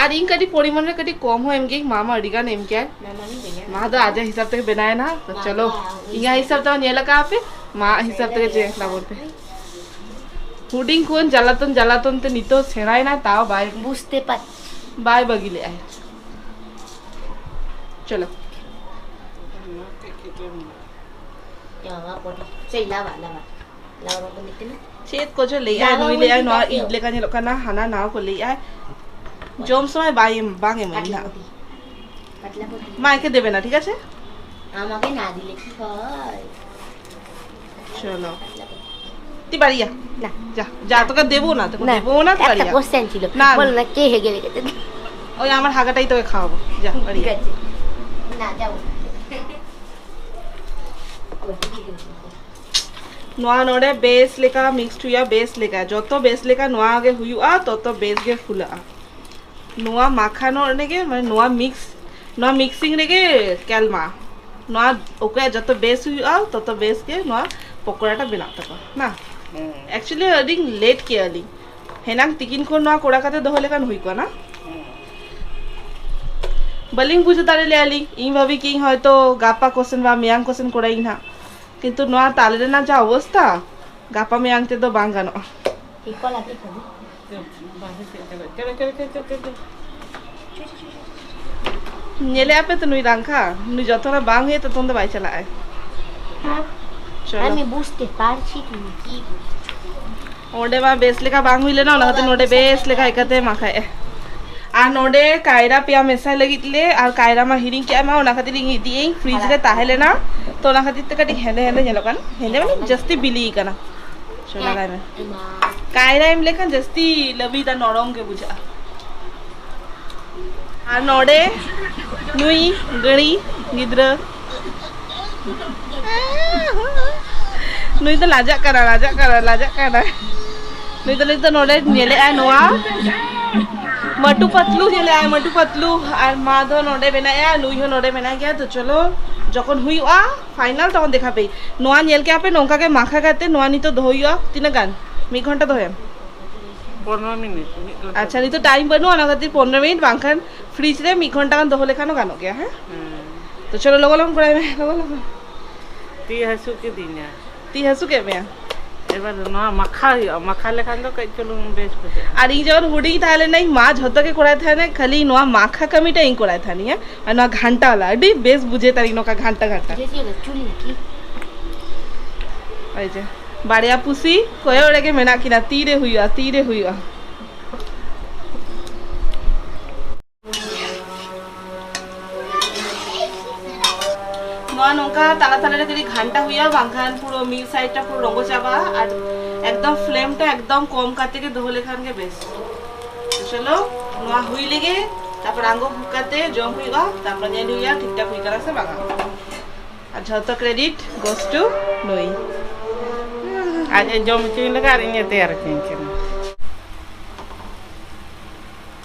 ᱟᱨ ᱤᱧ ᱠᱟᱹᱴᱤᱡ ᱯᱚᱨᱤᱢᱟᱱ ᱨᱮ ᱠᱟᱹᱴᱤᱡ ᱠᱚᱢ ᱦᱚᱸ ᱮᱢ ᱜᱮ, ᱢᱟ ᱢᱟ ᱟᱹᱰᱤ ᱜᱟᱱ ᱮᱢ ᱠᱮᱭᱟᱭ᱾ ᱢᱟ ᱢᱟ ᱢᱤᱫ ᱜᱮ᱾ ᱢᱟ ᱫᱚ ᱟᱡᱟᱜ ᱦᱤᱥᱟᱹᱵ ᱛᱮᱜᱮ ᱵᱮᱱᱟᱣ ᱮᱱᱟ᱾ ᱛᱚ ᱢᱟ ᱪᱚᱞᱚ, ᱢᱟ ᱤᱧᱟᱹᱜ ᱦᱤᱥᱟᱹᱵ ᱛᱮ ᱧᱮᱞ ᱟᱠᱟᱫ ᱯᱮ, ᱢᱟ ᱦᱤᱥᱟᱹᱵ ᱛᱮᱜᱮ ᱪᱮ ᱛᱟᱵᱚᱱ ᱯᱮ᱾ ᱦᱩᱰᱤᱧ ᱠᱷᱚᱱ ᱡᱟᱞᱟᱛᱚᱱ ᱡᱟᱞᱟᱛᱚᱱ ᱛᱮ ᱱᱤᱛᱚᱜ ᱥᱮᱬᱟᱭᱮᱱᱟ, ᱛᱟᱣ ᱵᱟᱭ ᱵᱩᱡᱽᱛᱮ ᱯᱟᱨ- ᱵᱟᱭ ᱵᱟᱹᱜᱤ ᱞᱮᱫᱼᱟᱭ᱾ ᱪᱚᱞᱚ᱾ ᱪᱮᱫ ᱞᱟᱣᱟ ᱞᱟᱣᱟ ᱞᱟᱣᱟ ᱵᱚᱱᱫᱚ ᱢᱤᱫ ᱛᱤᱱᱟᱹᱜ? ᱪᱮᱫ ᱠᱚᱪᱚ ᱞᱟᱹᱭᱮᱫᱼᱟᱭ ᱞᱟᱣᱟ ᱱᱩᱭ, ᱞᱟᱹᱭᱮᱫᱼᱟᱭ ᱵᱚᱱᱫᱚ ᱱᱚᱣᱟ ᱠᱟᱛᱮ ᱤᱡ ᱞᱮᱠᱟ ᱧᱮᱞᱚᱜ ᱠᱟᱱᱟ, ᱦᱟᱱᱟ ᱱᱟᱣᱟ ᱠᱚ ᱞᱟᱹᱭᱮᱫᱼᱟᱭ᱾ ᱡᱚᱢ ᱥᱚᱢᱚᱭ ᱵᱟᱭ ᱮᱢ, ᱵᱟᱝ ᱮᱢᱟᱹᱧ ᱯᱟᱛᱞᱟ ᱱᱟᱦᱟᱜ᱾ ᱯᱟᱹᱴᱤ᱾ ᱯᱟᱛᱞᱟ ᱯᱟᱹᱴᱤ᱾ ᱢᱟ ᱮᱠᱮ ᱫᱮᱵᱮ ᱱᱟ, ᱴᱷᱤᱠ ᱟᱪᱷᱮ? আমাকে না দিলে কি হয়? চলো। তুই বাড়ি যা। না। যা, যা, তোকে দেবো না, তোকে না, দেবো না, তুই বাড়ি একটা যা। কোশ্চেন ছিল। না, বল না। না, কে হেগে রেখেছে? ওই আমার হাগাটাই তোকে খাওয়াবো। যা, বাড়ি ঠিক যা। আছে। না, যাও। ᱱᱚᱣᱟ ᱱᱚᱰᱮ ᱵᱮᱥ ᱞᱮᱠᱟ ᱢᱤᱠᱥᱰ ᱦᱩᱭᱩᱜᱼᱟ, ᱵᱮᱥ ᱞᱮᱠᱟ, ᱡᱚᱛᱚ ᱵᱮᱥ ᱞᱮᱠᱟ ᱱᱚᱣᱟ ᱜᱮ ᱦᱩᱭᱩᱜᱼᱟ, ᱛᱚᱛᱚ ᱵᱮᱥ ᱜᱮ ᱯᱷᱩᱞᱟᱹᱜᱼᱟ᱾ ᱱᱚᱣᱟ ᱢᱟᱠᱷᱟᱱᱚᱜ ᱨᱮᱜᱮ, ᱢᱟᱱᱮ ᱱᱚᱣᱟ ᱢᱤᱠᱥ, ᱱᱚᱣᱟ ᱢᱤᱠᱥᱤᱝ ᱨᱮᱜᱮ ᱠᱮᱞᱢᱟ᱾ ᱱᱚᱣᱟ ᱚᱠᱚᱭᱟᱜ ᱡᱚᱛᱚ ᱵᱮᱥ ᱦᱩᱭᱩᱜᱼᱟ, ᱛᱚᱛᱚ ᱵᱮᱥ ᱜᱮ ᱱᱚᱣᱟ ᱯᱚᱠᱚᱲᱟᱴᱟ ᱵᱮᱱᱟᱜ ᱛᱟᱠᱚᱣᱟ᱾ ᱱᱟ? ᱦᱮᱸ᱾ Actually, ᱟᱹᱰᱤ ᱞᱮᱴ ᱠᱮᱜᱼᱟ ᱞᱤᱧ᱾ ᱦᱮᱱᱟᱝ ᱛᱤᱠᱤᱱ ᱠᱷᱚᱱ ᱱᱚᱣᱟ ᱠᱚᱲᱟ ᱠᱟᱛᱮ ᱫᱚᱦᱚ ᱞᱮᱠᱷᱟᱱ ᱦᱩᱭ ᱠᱚᱜᱼᱟ ᱱᱟ? ᱦᱮᱸ᱾ ᱵᱟᱹᱞᱤᱧ ᱵᱩᱡᱽ ᱫᱟᱲᱮ ᱞᱮᱜᱼᱟ ᱞᱤᱧ᱾ ᱤᱧ ᱵᱷᱟᱵᱤ ᱠᱤ ᱤᱧ ᱦᱚᱭᱛᱚ ᱜᱟᱯᱟ ᱠᱚᱥᱮᱱ ᱵᱟ ᱢᱮᱭᱟᱝ ᱠᱚᱥᱮᱱ ᱠᱚᱨᱟᱭᱟᱹᱧ ᱱᱟᱦᱟᱜ᱾ ᱠᱤᱱᱛᱩ ᱱᱚᱣᱟ ᱛᱟᱞᱮ ᱨᱮᱱᱟᱜ ᱡᱟ ᱚᱵᱚᱥᱛᱟ, ᱜᱟᱯᱟ ᱢᱮᱭᱟᱝ ᱛᱮᱫᱚ ᱵᱟᱝ ᱜᱟᱱᱚᱜᱼᱟ᱾ ᱧᱮᱞᱮᱜᱼᱟ ᱯᱮ ᱛᱚ ᱱᱩᱭ ᱨᱟᱝᱠᱷᱟ, ᱱᱩᱭ ᱡᱚᱛᱚᱱᱟ ᱵᱟᱝ ᱦᱩᱭᱩᱜᱼᱟ ᱛᱚᱛᱚᱱ ᱫᱚ ᱵᱟᱭ ᱪᱟᱞᱟᱜᱼᱟᱭ᱾ ᱦᱮᱸ᱾ ᱪᱚᱞᱚ᱾ আমি বুঝতে পারছি তুমি কি বুঝছো। ᱚᱸᱰᱮ ᱢᱟ ᱵᱮᱥ ᱞᱮᱠᱟ ᱵᱟᱝ ᱦᱩᱭ ᱞᱮᱱᱟ, ᱚᱱᱟ ᱠᱷᱟᱹᱛᱤᱨ ᱱᱚᱰᱮ ᱵᱮᱥ ᱞᱮᱠᱟ ᱦᱮᱡ ᱠᱟᱛᱮ ᱢᱟᱠᱷᱟᱭᱮᱜᱼᱟᱭ᱾ ᱟᱨ ᱱᱚᱰᱮ ᱠᱟᱭᱨᱟ ᱯᱮᱭᱟ ᱢᱮᱥᱟᱭ ᱞᱟᱹᱜᱤᱫ ᱞᱮ, ᱟᱨ ᱠᱟᱭᱨᱟ ᱢᱟ ᱦᱤᱲᱤᱧ ᱠᱮᱜᱼᱟ ᱢᱟ, ᱚᱱᱟ ᱠᱷᱟᱹᱛᱤᱨ ᱤᱧ ᱤᱫᱤᱭᱟᱹᱧ, ᱯᱷᱨᱤᱡᱽ ᱨᱮ ᱛᱟᱦᱮᱸ ᱞᱮᱱᱟ, ᱛᱚ ᱚᱱᱟ ᱠᱷᱟᱹᱛᱤᱨ ᱛᱮ ᱠᱟᱹᱴᱤᱡ ᱦᱮᱸᱫᱮ ᱦᱮᱸᱫᱮ ᱧᱮᱞᱚᱜ ᱠᱟᱱᱟ, ᱦᱮᱸᱫᱮ ᱢᱟᱱᱮ ᱡᱟᱹᱥᱛᱤ ᱵᱤᱞᱤ ᱠᱟᱱᱟ᱾ ᱪᱚ ᱞᱟᱜᱟᱭ ᱢᱮ᱾ ᱠᱟᱭᱨᱟ ᱮᱢ ᱞᱮᱠᱷᱟᱱ ᱡᱟᱹᱥᱛᱤ ᱞᱟᱹᱵᱤᱫ ᱟᱨ ᱱᱚᱨᱚᱢ ᱜᱮ ᱵᱩᱡᱷᱟᱹᱜᱼᱟ᱾ ᱟᱨ ᱱᱚᱰᱮ ᱱᱩᱭ ᱜᱟᱹᱲᱤ ᱜᱤᱫᱽᱨᱟᱹ, ᱱᱩᱭ ᱫᱚ ᱞᱟᱡᱟᱜ ᱠᱟᱱᱟ, ᱞᱟᱡᱟᱜ ᱠᱟᱱᱟ, ᱞᱟᱡᱟᱜ ᱠᱟᱱᱟ᱾ ᱱᱩᱭ ᱫᱚ ᱱᱤᱛᱚᱜ ᱱᱚᱰᱮ ᱧᱮᱞᱮᱜᱼᱟᱭ ᱱᱚᱣᱟ ᱢᱟᱴᱩ ᱯᱟᱛᱞᱩ ᱧᱮᱞᱮᱜᱼᱟᱭ, ᱢᱟᱴᱩ ᱯᱟᱛᱞᱩ᱾ ᱟᱨ ᱢᱟ ᱫᱚ ᱱᱚᱰᱮ ᱢᱮᱱᱟᱭᱟ, ᱱᱩᱭ ᱦᱚᱸ ᱱᱚᱰᱮ ᱢᱮᱱᱟᱭ ᱜᱮᱭᱟ᱾ ᱛᱚ ᱪᱚᱞᱚ, ᱡᱚᱠᱷᱚᱱ ᱦᱩᱭᱩᱜᱼᱟ ᱯᱷᱟᱭᱱᱟᱞ, ᱛᱚᱠᱷᱚᱱ ᱫᱮᱠᱷᱟ ᱯᱮ᱾ ᱱᱚᱣᱟ ᱧᱮᱞ ᱠᱮᱜᱼᱟ ᱯᱮ, ᱱᱚᱝᱠᱟ ᱜᱮ ᱢᱟᱠᱷᱟ ᱠᱟᱛᱮ ᱱᱚᱣᱟ ᱱᱤᱛᱚᱜ ᱫᱚᱦᱚ ᱦᱩᱭᱩᱜᱼᱟ᱾ ᱛᱤᱱᱟᱹᱜ ᱜᱟᱱ? ᱢᱤᱫ ᱜᱷᱚᱱᱴᱟ ᱫᱚᱦᱚᱭᱟᱢ? ᱯᱚᱱᱨᱚ ᱢᱤᱱᱤᱴ, ᱢᱤᱫ ᱜᱷᱚᱱᱴᱟ᱾ ᱟᱪᱪᱷᱟ, ᱱᱤᱛᱚᱜ ᱴᱟᱭᱤᱢ ᱵᱟᱹᱱᱩᱜᱼᱟ, ᱚᱱᱟ ᱠᱷᱟᱹᱛᱤᱨ ᱯᱚᱱᱨᱚ ᱢᱤᱱᱤᱴ, ᱵᱟᱝᱠᱷᱟᱱ ᱯᱷᱨᱤᱡᱽ ᱨᱮ ᱢᱤᱫ ᱜᱷᱚᱱᱴᱟ ᱜᱟᱱ ᱫᱚᱦᱚ ᱞᱮᱠᱷᱟᱱ ᱦᱚᱸ ᱜᱟᱱᱚᱜ ᱜᱮᱭᱟ᱾ ᱦᱮᱸ? ᱦᱮᱸ᱾ ᱛᱚ ᱪᱚᱞᱚ, ᱞᱚᱜᱚᱱ ᱞᱚᱜᱚᱱ ᱠᱚᱨᱟᱣ ᱢᱮ, ᱞᱚᱜᱚᱱ ᱞᱚᱜᱚᱱ᱾ ᱛᱤ ᱦᱟᱹᱥᱩ ᱠᱤᱫᱤᱧᱟ᱾ ᱛᱤ ᱦᱟᱹᱥᱩ ᱠᱮᱫ ᱢᱮᱭᱟ? ᱮᱵᱟᱨ ᱱᱚᱣᱟ ᱢᱟᱠᱷᱟ ᱦᱩᱭᱩᱜᱼᱟ, ᱢᱟᱠᱷᱟ ᱞᱮᱠᱷᱟᱱ ᱫᱚ ᱠᱟᱹᱡ ᱪᱩᱞᱩᱝ ᱵᱮᱥ ᱵᱩᱡᱷᱟᱹᱜᱼᱟ᱾ ᱟᱨ ᱤᱧ ᱡᱚᱠᱷᱚᱱ ᱦᱩᱰᱤᱧ ᱛᱟᱦᱮᱸ ᱞᱮᱱᱟᱧ, ᱢᱟ ᱡᱷᱚᱛᱚ ᱜᱮ ᱠᱚᱨᱟᱣ ᱛᱟᱦᱮᱱᱟᱭ, ᱠᱷᱟᱹᱞᱤ ᱱᱚᱣᱟ ᱢᱟᱠᱷᱟ ᱠᱟᱹᱢᱤᱴᱟ ᱤᱧ ᱠᱚᱨᱟᱣ ᱛᱟᱦᱮᱱᱤᱧ, ᱦᱮᱸ? ᱟᱨ ᱱᱚᱣᱟ ᱜᱷᱟᱱᱴᱟ ᱣᱟᱞᱟ ᱟᱹᱰᱤ ᱵᱮᱥ ᱵᱩᱡᱷᱟᱹᱜ ᱛᱟᱦᱮᱱ ᱱᱚᱝᱠᱟ ᱜᱷᱟᱱᱴᱟ ᱜᱷᱟᱱᱴᱟ᱾ ᱡᱮ ᱪᱮᱫ ᱪᱩᱞᱤ ᱠᱤ? ᱳᱭ ᱡᱮ, ᱵᱟᱨᱭᱟ ᱯᱩᱥᱤ ᱠᱚᱭᱚᱜ ᱨᱮᱜᱮ ᱢᱮᱱᱟᱜ ᱠᱤᱱᱟ, ᱛᱤᱨᱮ ᱦᱩᱭᱩᱜᱼᱟ, ᱛᱤᱨᱮ ᱦᱩᱭᱩᱜᱼᱟ᱾ ᱱᱚᱣᱟ ᱱᱚᱝᱠᱟ ᱛᱟᱞᱟ ᱛᱟᱞᱟ ᱨᱮ ᱠᱟᱹᱴᱤᱡ ᱜᱷᱟᱱᱴᱟ ᱦᱩᱭᱩᱜᱼᱟ, ᱵᱟᱝᱠᱷᱟᱱ ᱯᱩᱨᱟᱹ ᱢᱤᱫ ᱥᱟᱭᱤᱰ ᱴᱟ ᱯᱩᱨᱟᱹ ᱨᱚᱸᱜᱚ ᱪᱟᱵᱟᱜᱼᱟ᱾ ᱟᱨ ᱮᱠᱫᱚᱢ ᱯᱷᱞᱮᱢ ᱴᱟ ᱮᱠᱫᱚᱢ ᱠᱚᱢ ᱠᱟᱛᱮ ᱜᱮ ᱫᱚᱦᱚ ᱞᱮᱠᱷᱟᱱ ᱜᱮ ᱵᱮᱥ᱾ ᱪᱚᱞᱚ, ᱱᱚᱣᱟ ᱦᱩᱭ ᱞᱮᱜᱮ, ᱛᱟᱨᱯᱚᱨ ᱟᱬᱜᱚ ᱠᱟᱛᱮ ᱡᱚᱢ ᱦᱩᱭᱩᱜᱼᱟ, ᱛᱟᱨᱯᱚᱨ ᱧᱮᱞ ᱦᱩᱭᱩᱜᱼᱟ ᱴᱷᱤᱠ ᱴᱷᱟᱠ ᱦᱩᱭ ᱠᱟᱱᱟ ᱥᱮ ᱵᱟᱝᱟ᱾ ᱟᱨ ᱡᱷᱚᱛᱚ credit goes to ᱱᱩᱭ᱾ ᱟᱡ ᱮ ᱡᱚᱢ ᱦᱚᱪᱚᱧ ᱞᱟᱹᱜᱤᱫ ᱟᱨ ᱤᱧ ᱮ ᱛᱮᱭᱟᱨ ᱦᱚᱪᱚᱧ ᱠᱟᱱᱟ᱾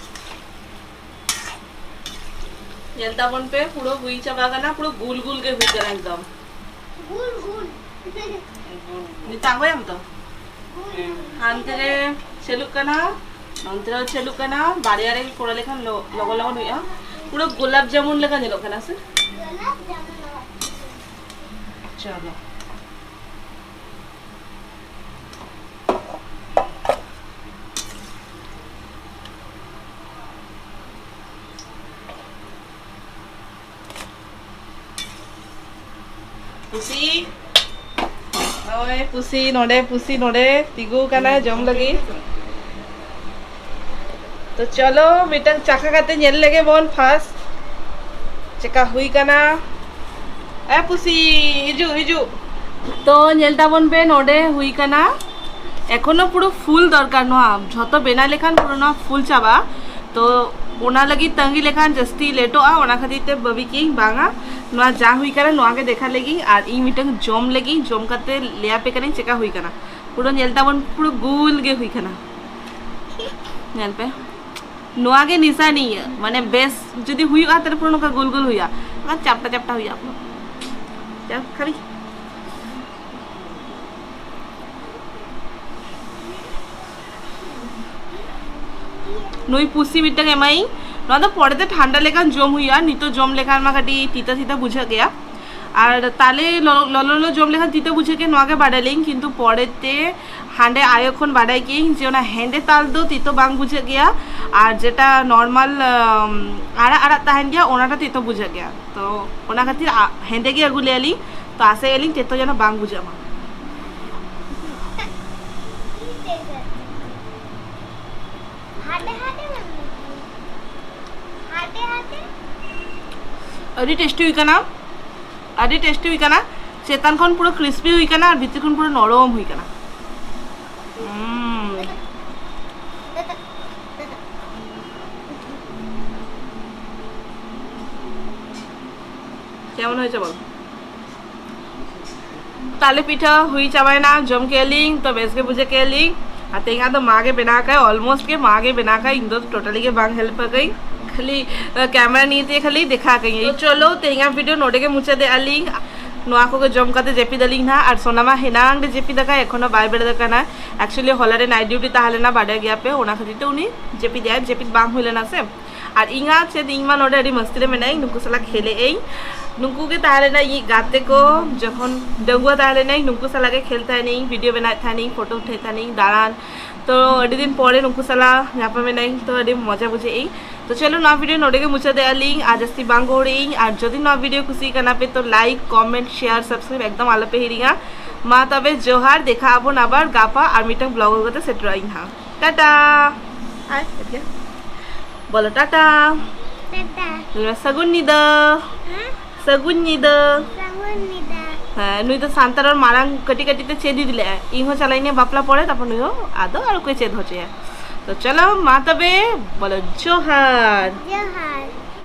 ᱧᱮᱞ ᱛᱟᱵᱚᱱ ᱯᱮ, ᱯᱩᱨᱟᱹ ᱦᱩᱭ ᱪᱟᱵᱟ ᱠᱟᱱᱟ, ᱯᱩᱨᱟᱹ ᱜᱩᱞ ᱜᱩᱞ ᱜᱮ ᱦᱩᱭ ᱠᱟᱱᱟ ᱮᱠᱫᱚᱢ᱾ ᱜᱩᱞ ᱜᱩᱞ᱾ ᱱᱤᱛᱚᱜ ᱟᱬᱜᱚᱭᱟᱢ ᱛᱚ? ᱦᱟᱱᱛᱮ ᱨᱮ ᱪᱟᱹᱞᱩᱜ ᱠᱟᱱᱟ, ᱱᱚᱱᱛᱮ ᱨᱮ ᱪᱟᱹᱞᱩᱜ ᱠᱟᱱᱟ, ᱵᱟᱨᱭᱟ ᱨᱮ ᱠᱚᱨᱟᱣ ᱞᱮᱠᱷᱟᱱ ᱞᱚ-, ᱞᱚᱜᱚᱱ ᱞᱚᱜᱚᱱ ᱦᱩᱭᱩᱜᱼᱟ᱾ ᱯᱩᱨᱟᱹ ᱜᱳᱞᱟᱯ ᱡᱟᱢᱩᱱ ᱞᱮᱠᱟ ᱧᱮᱞᱚᱜ ᱠᱟᱱᱟ ᱥᱮ? ᱜᱳᱞᱟᱯ ᱡᱟᱢᱩᱱ᱾ ᱪᱚᱞᱚ᱾ ᱯᱩᱥᱤ, ᱱᱚᱜᱼᱚᱭ ᱯᱩᱥᱤ ᱱᱚᱰᱮ, ᱯᱩᱥᱤ ᱱᱚᱰᱮ ᱛᱤᱸᱜᱩ ᱠᱟᱱᱟᱭ ᱡᱚᱢ ᱞᱟᱹᱜᱤᱫ᱾ ᱛᱚ ᱪᱚᱞᱚ, ᱢᱤᱫᱴᱟᱝ ᱪᱟᱠᱷᱟ ᱠᱟᱛᱮ ᱧᱮᱞ ᱞᱮᱜᱮ ᱵᱚᱱ ᱯᱷᱟᱥᱴ ᱪᱮᱠᱟ ᱦᱩᱭ ᱠᱟᱱᱟ᱾ ᱮ ᱯᱩᱥᱤ, ᱦᱤᱡᱩᱜ, ᱦᱤᱡᱩᱜ᱾ ᱛᱚ ᱧᱮᱞ ᱛᱟᱵᱚᱱ ᱯᱮ, ᱱᱚᱰᱮ ᱦᱩᱭ ᱠᱟᱱᱟ᱾ ᱮᱠᱷᱚᱱᱳ ᱯᱩᱨᱟᱹ ᱯᱷᱩᱞ ᱫᱚᱨᱠᱟᱨ, ᱱᱚᱣᱟ ᱡᱷᱚᱛᱚ ᱵᱮᱱᱟᱣ ᱞᱮᱠᱷᱟᱱ ᱯᱩᱨᱟᱹ ᱱᱚᱣᱟ ᱯᱷᱩᱞ ᱪᱟᱵᱟᱜᱼᱟ᱾ ᱛᱚ ᱚᱱᱟ ᱞᱟᱹᱜᱤᱫ ᱛᱟᱺᱜᱤ ᱞᱮᱠᱷᱟᱱ ᱡᱟᱹᱥᱛᱤ ᱞᱮᱴᱚᱜᱼᱟ, ᱚᱱᱟ ᱠᱷᱟᱹᱛᱤᱨ ᱛᱮ ᱵᱟᱹᱵᱤ ᱠᱤ ᱵᱟᱝᱟ, ᱱᱚᱣᱟ ᱡᱟ ᱦᱩᱭ ᱠᱟᱱᱟ ᱱᱚᱣᱟ ᱜᱮ ᱫᱮᱠᱷᱟ ᱞᱮᱜᱤᱧ, ᱟᱨ ᱤᱧ ᱢᱤᱫᱴᱟᱝ ᱡᱚᱢ ᱞᱮᱜᱤᱧ, ᱡᱚᱢ ᱠᱟᱛᱮ ᱞᱟᱹᱭ ᱟᱯᱮ ᱠᱟᱹᱱᱟᱹᱧ ᱪᱮᱠᱟ ᱦᱩᱭ ᱠᱟᱱᱟ᱾ ᱯᱩᱨᱟᱹ ᱧᱮᱞ ᱛᱟᱵᱚᱱ, ᱯᱩᱨᱟᱹ ᱜᱩᱞ ᱜᱮ ᱦᱩᱭ ᱠᱟᱱᱟ᱾ ᱧᱮᱞ ᱯᱮ, ᱱᱚᱣᱟ ᱜᱮ ᱱᱤᱥᱟᱱᱤ, ᱢᱟᱱᱮ ᱵᱮᱥ ᱡᱩᱫᱤ ᱦᱩᱭᱩᱜᱼᱟ ᱛᱟᱦᱞᱮ ᱯᱩᱨᱟᱹ ᱱᱚᱝᱠᱟ ᱜᱩᱞ ᱜᱩᱞ ᱦᱩᱭᱩᱜᱼᱟ, ᱵᱟᱝ ᱪᱟᱯᱴᱟ ᱪᱟᱯᱴᱟ ᱦᱩᱭᱩᱜᱼᱟ ᱯᱩᱨᱟᱹ᱾ ᱪᱟᱯ ᱠᱷᱟᱹᱞᱤ ᱱᱩᱭ ᱯᱩᱥᱤ ᱢᱤᱫᱴᱟᱝ ᱮᱢᱟᱭᱤᱧ᱾ ᱱᱚᱣᱟ ᱫᱚ ᱯᱚᱨᱮᱛᱮ ᱴᱷᱟᱱᱰᱟ ᱞᱮᱠᱷᱟᱱ ᱡᱚᱢ ᱦᱩᱭᱩᱜᱼᱟ, ᱱᱤᱛᱚᱜ ᱡᱚᱢ ᱞᱮᱠᱷᱟᱱ ᱢᱟ ᱠᱟᱹᱴᱤᱡ ᱛᱤᱛᱟ ᱛᱤᱛᱟ ᱵᱩᱡᱷᱟᱹᱜ ᱜᱮᱭᱟ᱾ ᱟᱨ ᱛᱟᱞᱮ ᱞᱚ- ᱞᱚᱞᱚ ᱞᱚᱞᱚ ᱡᱚᱢ ᱞᱮᱠᱷᱟᱱ ᱛᱤᱛᱟ ᱵᱩᱡᱷᱟᱹᱜ ᱜᱮᱭᱟ, ᱱᱚᱣᱟ ᱜᱮ ᱵᱟᱰᱟᱭ ᱞᱤᱧ, ᱠᱤᱱᱛᱩ ᱯᱚᱨᱮᱛᱮ ᱦᱟᱸᱰᱮ ᱟᱭᱳ ᱠᱷᱚᱱ ᱵᱟᱰᱟᱭ ᱠᱮᱜᱼᱟᱹᱧ ᱡᱮ ᱚᱱᱟ ᱦᱮᱸᱫᱮ ᱛᱟᱞ ᱫᱚ ᱛᱤᱛᱟ ᱵᱟᱝ ᱵᱩᱡᱷᱟᱹᱜ ᱜᱮᱭᱟ, ᱟᱨ ᱡᱮᱴᱟ ᱱᱚᱨᱢᱟᱞ, ᱟᱢ, ᱟᱲᱟᱜ ᱟᱲᱟᱜ ᱛᱟᱦᱮᱱ ᱜᱮᱭᱟ ᱚᱱᱟᱴᱟ ᱛᱤᱛᱟ ᱵᱩᱡᱷᱟᱹᱜ ᱜᱮᱭᱟ᱾ ᱛᱚ ᱚᱱᱟ ᱠᱷᱟᱹᱛᱤᱨ ᱟ- ᱦᱮᱸᱫᱮ ᱜᱮ ᱟᱹᱜᱩ ᱞᱮᱜᱼᱟ ᱞᱤᱧ᱾ ᱛᱚ ᱟᱥᱟᱭᱮᱜᱼᱟ ᱞᱤᱧ ᱛᱤᱛᱟ ᱡᱮᱱᱚ ᱵᱟᱝ ᱵᱩᱡᱷᱟᱹᱜ ᱢᱟ᱾ ᱦᱟᱸᱰᱮ ᱦᱟᱸᱰᱮ ᱢᱮᱱᱟᱜᱼᱟ᱾ ᱦᱟᱸᱰᱮ ᱦᱟᱸᱰᱮ᱾ ᱟᱹᱰᱤ ᱴᱮᱥᱴᱤ ᱦᱩᱭ ᱠᱟᱱᱟ, ᱟᱹᱰᱤ ᱴᱮᱥᱴᱤ ᱦᱩᱭ ᱠᱟᱱᱟ᱾ ᱪᱮᱛᱟᱱ ᱠᱷᱚᱱ ᱯᱩᱨᱟᱹ ᱠᱨᱤᱥᱯᱤ ᱦᱩᱭ ᱠᱟᱱᱟ ᱟᱨ ᱵᱷᱤᱛᱤᱨ ᱠᱷᱚᱱ ᱯᱩᱨᱟᱹ ᱱᱚᱨᱚᱢ ᱦᱩᱭ ᱠᱟᱱᱟ᱾ ᱩᱢ᱾ কেমন হয়েছে বল? ᱛᱟᱞᱮ ᱯᱤᱴᱷᱟᱹ ᱦᱩᱭ ᱪᱟᱵᱟᱭᱮᱱᱟ, ᱡᱚᱢ ᱠᱮᱜᱼᱟ ᱞᱤᱧ, ᱛᱚ ᱵᱮᱥ ᱜᱮ ᱵᱩᱡᱷᱟᱹᱣ ᱠᱮᱜᱼᱟ ᱞᱤᱧ᱾ ᱟᱨ ᱛᱮᱦᱮᱧᱟᱜ ᱫᱚ ᱢᱟ ᱜᱮ ᱵᱮᱱᱟᱣ ᱠᱟᱜᱼᱟᱭ, almost ᱜᱮ ᱢᱟ ᱜᱮ ᱵᱮᱱᱟᱣ ᱠᱟᱜᱼᱟᱭ, ᱤᱧ ᱫᱚ totally ᱜᱮ ᱵᱟᱝ help ᱠᱟᱜᱼᱟᱹᱧ, ᱠᱷᱟᱹᱞᱤ ᱠᱮᱢᱮᱨᱟ ᱱᱤᱭᱮ ᱛᱮ ᱠᱷᱟᱹᱞᱤ ᱫᱮᱠᱷᱟᱣ ᱠᱟᱜᱼᱟᱹᱧ᱾ ᱛᱚ ᱪᱚᱞᱚ ᱛᱮᱦᱮᱧᱟᱜ ᱵᱷᱤᱰᱤᱭᱳ ᱱᱚᱰᱮ ᱜᱮ ᱢᱩᱪᱟᱹᱫᱮᱜᱼᱟ ᱞᱤᱧ᱾ ᱱᱚᱣᱟ ᱠᱚᱜᱮ ᱡᱚᱢ ᱠᱟᱛᱮ ᱡᱟᱹᱯᱤᱫ ᱟᱹᱞᱤᱧ ᱱᱟᱦᱟᱜ᱾ ᱟᱨ ᱥᱳᱱᱟ ᱢᱟ ᱦᱮᱱᱟᱝ ᱨᱮ ᱡᱟᱹᱯᱤᱫ ᱟᱠᱟᱫ, ᱮᱠᱷᱚᱱᱳ ᱵᱟᱭ ᱵᱮᱨᱮᱫ ᱟᱠᱟᱱᱟ᱾ Actually ᱦᱚᱞᱟ ᱨᱮ night duty ᱛᱟᱦᱮᱸ ᱞᱮᱱᱟ, ᱵᱟᱰᱟᱭ ᱜᱮᱭᱟ ᱯᱮ, ᱚᱱᱟ ᱠᱷᱟᱹᱛᱤᱨ ᱛᱮ ᱩᱱᱤ ᱡᱟᱹᱯᱤᱫ ᱮᱜᱼᱟᱭ, ᱡᱟᱹᱯᱤᱫ ᱵᱟᱝ ᱦᱩᱭ ᱞᱮᱱᱟ ᱥᱮ᱾ ᱟᱨ ᱤᱧᱟᱹᱜ ᱪᱮᱫ, ᱤᱧ ᱢᱟ ᱱᱚᱰᱮ ᱟᱹᱰᱤ ᱢᱟᱹᱥᱛᱤ ᱨᱮ ᱢᱮᱱᱟᱜᱼᱟᱹᱧ, ᱱᱩᱠᱩ ᱥᱟᱞᱟᱜ ᱠᱷᱮᱞᱮᱜ ᱟᱹᱧ᱾ ᱱᱩᱠᱩ ᱜᱮ ᱛᱟᱦᱮᱸ ᱞᱮᱱᱟ ᱤᱧᱤᱡ ᱜᱟᱛᱮ ᱠᱚ, ᱡᱚᱠᱷᱚᱱ ᱰᱟᱺᱜᱩᱣᱟᱹ ᱛᱟᱦᱮᱸ ᱞᱮᱱᱟᱹᱧ ᱱᱩᱠᱩ ᱥᱟᱞᱟᱜ ᱜᱮ ᱠᱷᱮᱞ ᱛᱟᱦᱮᱱᱟᱹᱧ, ᱵᱷᱤᱰᱤᱭᱳ ᱵᱮᱱᱟᱣᱮᱫ ᱛᱟᱦᱮᱱᱟᱹᱧ, ᱯᱷᱳᱴᱳ ᱩᱴᱷᱟᱹᱣᱮᱫ ᱛᱟᱦᱮᱱᱟᱹᱧ, ᱫᱟᱬᱟᱱ᱾ ᱛᱚ ᱟᱹᱰᱤ ᱫᱤᱱ ᱯᱚᱨᱮ ᱱᱩᱠᱩ ᱥᱟᱞᱟᱜ ᱧᱟᱯᱟᱢ ᱮᱱᱟᱹᱧ, ᱛᱚ ᱟᱹᱰᱤ ᱢᱚᱡᱟ ᱵᱩᱡᱷᱟᱹᱣᱮᱜ ᱟᱹᱧ᱾ ᱛᱚ ᱪᱚᱞᱚ ᱱᱚᱣᱟ ᱵᱷᱤᱰᱤᱭᱳ ᱱᱚᱰᱮ ᱜᱮ ᱢᱩᱪᱟᱹᱫᱮᱜᱼᱟ ᱞᱤᱧ, ᱟᱨ ᱡᱩᱫᱤ ᱱᱚᱣᱟ ᱵᱷᱤᱰᱤᱭᱳ ᱠᱩᱥᱤ ᱠᱟᱱᱟ ᱯᱮ ᱛᱚ like, comment, share, subscribe ᱮᱠᱫᱚᱢ ᱟᱞᱚᱯᱮ ᱦᱤᱲᱤᱧᱟ᱾ ᱢᱟ ᱛᱚᱵᱮ ᱡᱚᱦᱟᱨ, ᱫᱮᱠᱷᱟ ᱟᱵᱚᱱ ᱟᱵᱟᱨ ᱜᱟᱯᱟ ᱟᱨ ᱢᱤᱫᱴᱟᱝ vlog ᱟᱹᱜᱩ ᱠᱟᱛᱮ ᱥᱮᱴᱮᱨᱚᱜ ᱟᱹᱧ ᱦᱟᱸᱜ᱾ ᱴᱟᱴᱟ᱾ ᱟᱭ, ᱟᱪᱪᱷᱟ᱾ ᱵᱚᱞᱚ ᱴᱟᱴᱟ᱾ ᱴᱟᱴᱟ᱾ ᱞᱟᱹᱭ ᱢᱮ, ᱥᱟᱹᱜᱩᱱ ᱧᱤᱫᱟᱹ᱾ ᱦᱮᱸ? ᱥᱟᱹᱜᱩᱱ ᱧᱤᱫᱟᱹ᱾ ᱥᱟᱹᱜᱩᱱ ᱧᱤᱫᱟᱹ᱾ ᱦᱮᱸ, ᱱᱩᱭ ᱫᱚ ᱥᱟᱱᱛᱟᱲ ᱨᱚᱲ ᱢᱟᱲᱟᱝ ᱠᱟᱹᱴᱤᱡ ᱠᱟᱹᱴᱤᱡ ᱛᱮ ᱪᱮᱫ ᱤᱫᱤ ᱞᱮᱜᱼᱟᱭ᱾ ᱤᱧ ᱦᱚᱸ ᱪᱟᱞᱟᱜ ᱤᱧ ᱵᱟᱯᱞᱟ ᱯᱚᱨᱮ, ᱛᱟᱨᱯᱚᱨ ᱱᱩᱭ ᱦᱚᱸ ᱟᱫᱚ ᱟᱨᱚ ᱠᱚ ᱪᱮᱫ ᱦᱚᱪᱚᱭᱟ᱾ ᱛᱚ ᱪᱚᱞᱚ ᱢᱟ ᱛᱚᱵᱮ, ᱵᱚᱞᱚ ᱡᱚᱦᱟᱨ᱾ ᱡᱚᱦᱟᱨ᱾